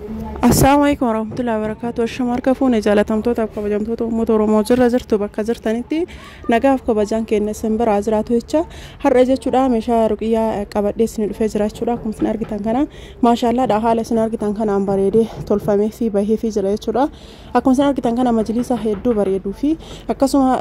Assalaamu alaikum warahmatullahi wabarakatuh. Ashama harka fuune jaalatamtootaaf kabajamtoota uummata Oromoo jirra jirtu bakka jirtanitti nagaaf kabajaan keenya isin biraa jiraatu jecha har'a jechuudha meeshaa ruqiyyaa qabadhee isin dhufee jira jechuudha. Akkuma isin argitan kana maashaallaadha, haala isin argitan kanaan bareedee tolfamee fi bahee fi jira jechuudha. Akkuma isin argitan kana majlisa hedduu bareeduu fi akkasuma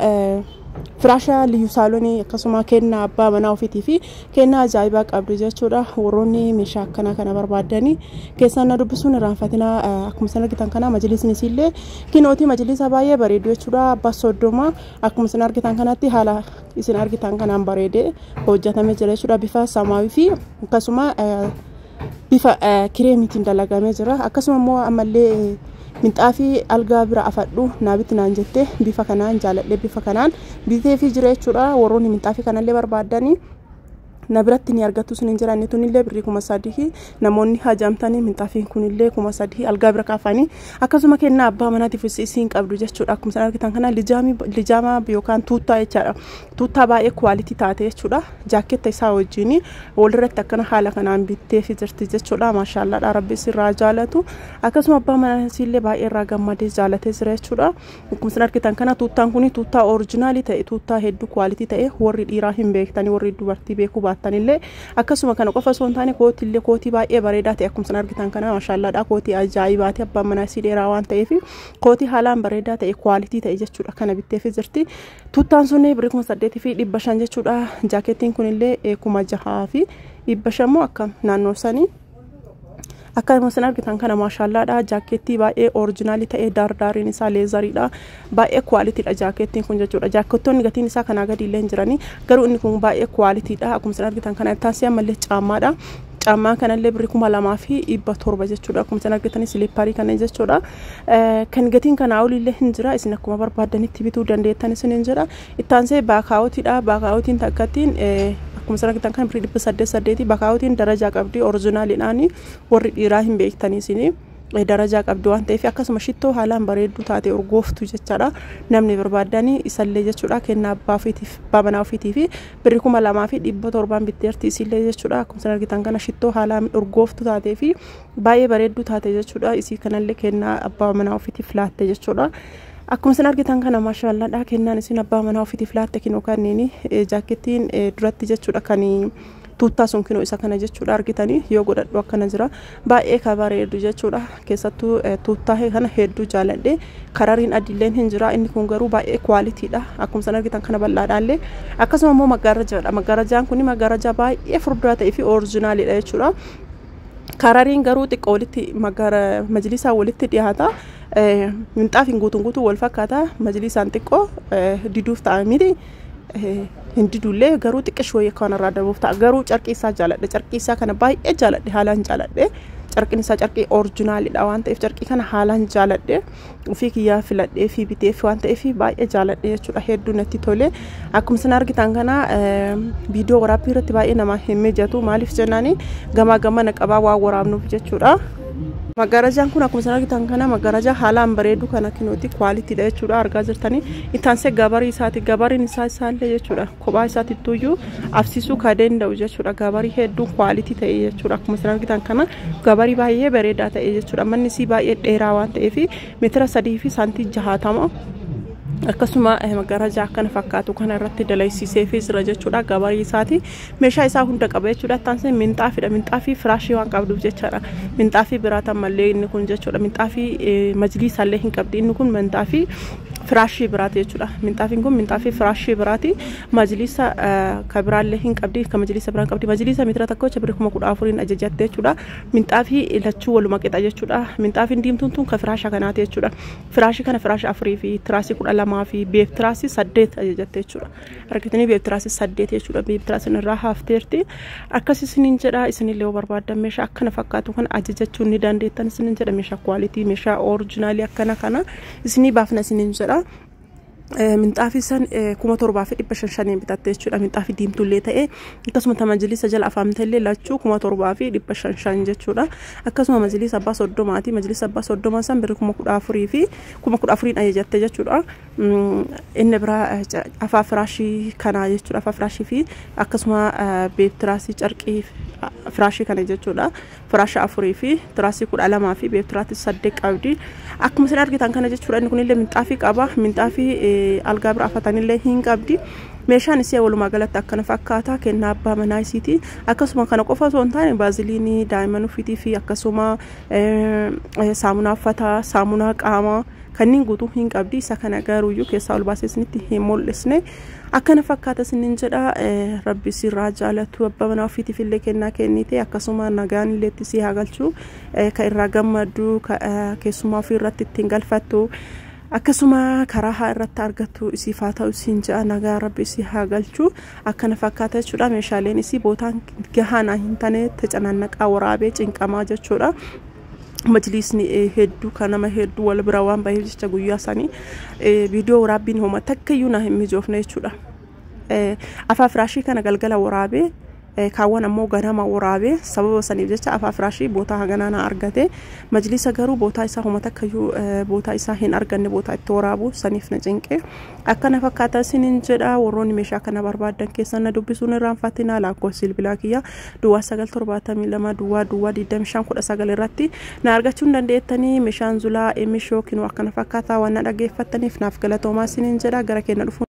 firaasha liyyuu saalonii akkasuma kennaa abbaa manaa ofiitii fi kennaa ajaa'ibaa qabdu jechuudha. Warroonni meeshaa akkanaa kana barbaadanii keessaan na dubbisuun irraanfatinaa. Akkuma isin argitan kana majlisni isiillee kinootii majlisa baay'ee bareedu jechuudha. Abbaa 30 akkuma isin argitan kanatti haala isin argitan kanaan bareedee hojjetamee jira jechuudha. Bifa samaawii fi akkasuma bifa kireemiitiin dalagamee jira. Akkasuma immoo ammallee minxaafii algaa bira afadhu naabitti naan jette bifa kanaan jaaladhe bifa kanaan bitee fi jira jechuudha. Warroonni minxaafii kanallee barbaadanii na biratti ni argattu sun hin jira. Inni tunillee birrii 3000 namoonni hajamtanii minxaafiin kunillee 3000 algaa bira kaafanii akkasuma kennaa abbaa manaatiif isiin qabdu jechuudha. Akkuma isin argitan kana lijaama yookaan tuuttaa jechaadha. Tuuttaa baay'ee kwaalitii taate jechuudha. Jaaketta isaa wajjin walirratti akkana haala kanaan bittee fi jirti jechuudha. Maashaallaadha, rabbi isirraa jaalatu. Akkasuma abbaa manaa isiillee baay'ee irraa gammadee jaalatee jira jechuudha. Akkuma isin argitan kana tuuttaan kun tuuttaa orijinaalii ta'e, tuuttaa hedduu kwaalitii ta'e, warri dhiiraa hin beektanii, warri dubartii beekuu baattanillee. Akkasuma kana qofa osoo hin taane kootiillee kootii baay'ee bareedaa ta'e akkuma isin argitan kana maashaallaadha, kootii ajaa'ibaati. Abbaan manaa isii dheeraa waan ta'eef kootii haalaan bareedaa ta'e kwaalitii ta'e jechuudha kana bitteefii jirti. Tuuttaan sun birrii 8500 jechuudha. Jaakettiin kunillee 6500 moo akkam naannoo sanii. Akkuma isin argitan kana maashaallaadha, jaakettii baay'ee orijinaalii ta'e, daardaariin isaa leezariidha, baay'ee kwaalitiidha jaakettiin kun jechuudha. Jaakettoonni gatiin isaa kanaa gadi illee hin jiranii, garuu inni kun baay'ee kwaalitiidha. Akkuma isin argitan kana taansii ammallee caammaadha. Caammaa kanallee birrii 2700 jechuudha. Akkuma isin argitan siliipparii kana jechuudha. Kan gatiin kanaa olillee hin jira, isin akkuma barbaadanitti bituu dandeettan isin hin jira. Ittaansee baakaawutiidha. Baakaawutiin takkattiin akkuma isin argitan kan birrii 808. Baakaawutiin darajaa qabdi, orijinaaliidhaan warri dhiiraa hin beektanii isinii darajaa qabdi waan ta'eef. Akkasuma shittoo haalaan bareedduu taate urgooftu jechaadha. Namni barbaadanii isallee jechuudha kennaa abbaa ofiitiif abbaa manaa ofiitii fi birrii 2700 bitteerti isillee jechuudha. Akkuma isin argitan kana shittoo haalaan urgooftu taatee fi baay'ee bareedduu taate jechuudha. Isii kanallee kennaa abbaa manaa ofiitiif laatte jechuudha. Akkuma isin argitan kana maashaallaadha, kennaan isin abbaa manaa ofiitiif laatte kinoo kanneen jaakettiin duratti jechuudha, kan tuuttaa sun kinoo isa kana jechuudha. Argitanii yoo godhadhu akkana jira, baay'ee ka bareedu jechuudha. Keessattuu tuuttaa kana hedduu jaaladhe. Karariin adiilleen hin jira, inni kun garuu baay'ee kwaalitiidha. Akkuma isin argitan kana bal'aadhaallee. Akkasuma immoo maggaarajaadha. Maggaarajaan kun maggaarajaa baay'ee furdaa ta'ee fi orijinaaliidha jechuudha. Karariin garuu xiqqoo walitti majlisaan walitti dhiyaata. Minxaafiin guutuun guutuu wal fakkaata. Majlisaan xiqqoo diduuf ta'a miti. Hin didullee, garuu xiqqishoo wayii kanarraa darbuuf ta'a. Garuu carqii isaa jaaladhe. Carqii isaa kana baay'ee jaaladhe, haalaan jaaladhe. Carqiin isaa carqii orijinaalidha waan ta'eef carqii kana haalaan jaaladhe. Ofii kiyyaa filadhee fi biteef waan ta'eef baay'ee jaaladhe jechuudha. Hedduu natti tole. Akkuma isin argitan kana viidiyoo waraabbii irratti baay'ee nama hin mijatu. Maaliif jennaani gamaa gamana qabaa waan waraabnuuf jechuudha. Maggaarajaan kun akkuma isin argitan kana maggaarajaa haalaan bareedu kana kinooti kwaalitiidha jechuudha, argaa jirtanii. Ittaansee gabarii isaati. Gabariin isaa isaallee jechuudha kophaa isaatittuyyuu afsiisuu kan danda'u jechuudha. Gabarii hedduu kwaalitii ta'e jechuudha. Akkuma isin argitan kana gabarii baay'ee bareedaa ta'e jechuudha. Manni isii baay'ee dheeraa waan ta'eef meetira 3 fi saantii 60. Akkasuma maggaarajaa akkana fakkaatu kana irratti dalaysiisee fi jira jechuudha. Gabarii isaati meeshaa isaa hunda qaba jechuudha. Ittaansee minxaafiidha. Minxaafii firaashii waan qabduuf jechaadha. Minxaafii biraatan mallee inni kun jechuudha. Minxaafii majliisaallee hin qabdi. Inni kun minxaafii firaashii biraati jechuudha. Minxaafiin kun minxaafii firaashii biraati. Majliisa ka biraallee hin qabdi. Ka majliisa biraan qabdi. Majliisa meetira tokko jecha birrii 14,000 ajajatte jechuudha. Minxaafii lachuu waluma qixa jechuudha. Minxaafiin diimtuun tun ka firaasha kanaati jechuudha. Firaashii kana firaasha 4 fi tiraasii 12 fi beef tiraasii 8 ajajatte jechuudha. Argitanii, beef tiraasii 8 jechuudha. Beef tiraasiin irraa hafteerti. Akkas isiniin jedha, isinillee yoo barbaaddan meeshaa akkana fakkaatu kana ajajachuu ni dandeettan isiniin jedha. Meeshaa kwaalitii, meeshaa orijinaalii akkana kana isinii baafna isiniin jedha. Minxaafii san 7500 bitatte jechuudha. Minxaafii diimtuullee ta'e akkasuma majlisa jala afaamtellee lachuu 7500 jechuudha. Akkasuma majlisa abbaa 30ti. Majlisa abbaa 30 san birri 14,000 fi 14,000 ajajatte jechuudha. Inni biraa afaa firaashii kanaa jechuudha. Afaa firaashii fi akkasuma beektiraasii carqii firaashii kana jechuudha. Firaasha 4 fi tiraasii 12 fi beektiraasii 8 qabdi. Akkuma isin argitan kana jechuudha. Inni kunillee minxaafii qaba. Minxaafii algaa bira afatanillee hin qabdi. Meeshaan isii walumaa galatti akkana fakkaata. Kennaa abbaa manaa isiiti. Akkasuma kana qofa osoo hin taane baaziliinii daa'imman ufiitii fi akkasuma saamunaa uffataa, saamunaa qaamaa kanneen guutuu hin qabdi. Isa kana garuuyyuu keessaa ol baasee isinitti hin mul'isne. Akkana fakkaata isiniin jedha. Rabbi sirraa jaalatu, abbaa manaa ofiitiif illee kennaa kennite, akkasuma nagaan illee itti sii haa galchu, ka irraa gammaddu, keessumaa ofii irratti ittiin galfattu, akkasuma karaa haa irratti argattu isiif haa ta'u isiin jedha. Nagaa rabbi isii haa galchu. Akkana fakkaata jechuudha. Meeshaaleen isii bootaan gahaa hin taane tacanannaqaa waraabee cinqamaa jechuudha. Majlisni hedduu kan nama hedduu wal bira waan baheef jecha guyyaa sanii viidiyoo waraabbiin homa takkayyuu na hin mijoofne jechuudha. Afaa firaashii kana galgala waraabee, kaawwan ammoo ganama waraabee, sababa saniif jecha afaa firaashii bootaa haganaa na argate. Majlisa garuu bootaa isaa homa takkayyuu bootaa isaa hin arganne, bootaa itti waraabu saniif na cinqe. Akkana fakkaata isiniin jedha. Warroonni meeshaa kana barbaadan keessan na dubbisuun irraanfatinaa. Lakkoofsi bilbilaa kiyya 0972 00 25 19 irratti na argachuu hin dandeettanii. Meeshaan zulaa emishoo kinuu akkana fakkaata. Waan na dhaggeeffattaniif naaf galatoomaa isiniin jedha. Gara keenya dhufu.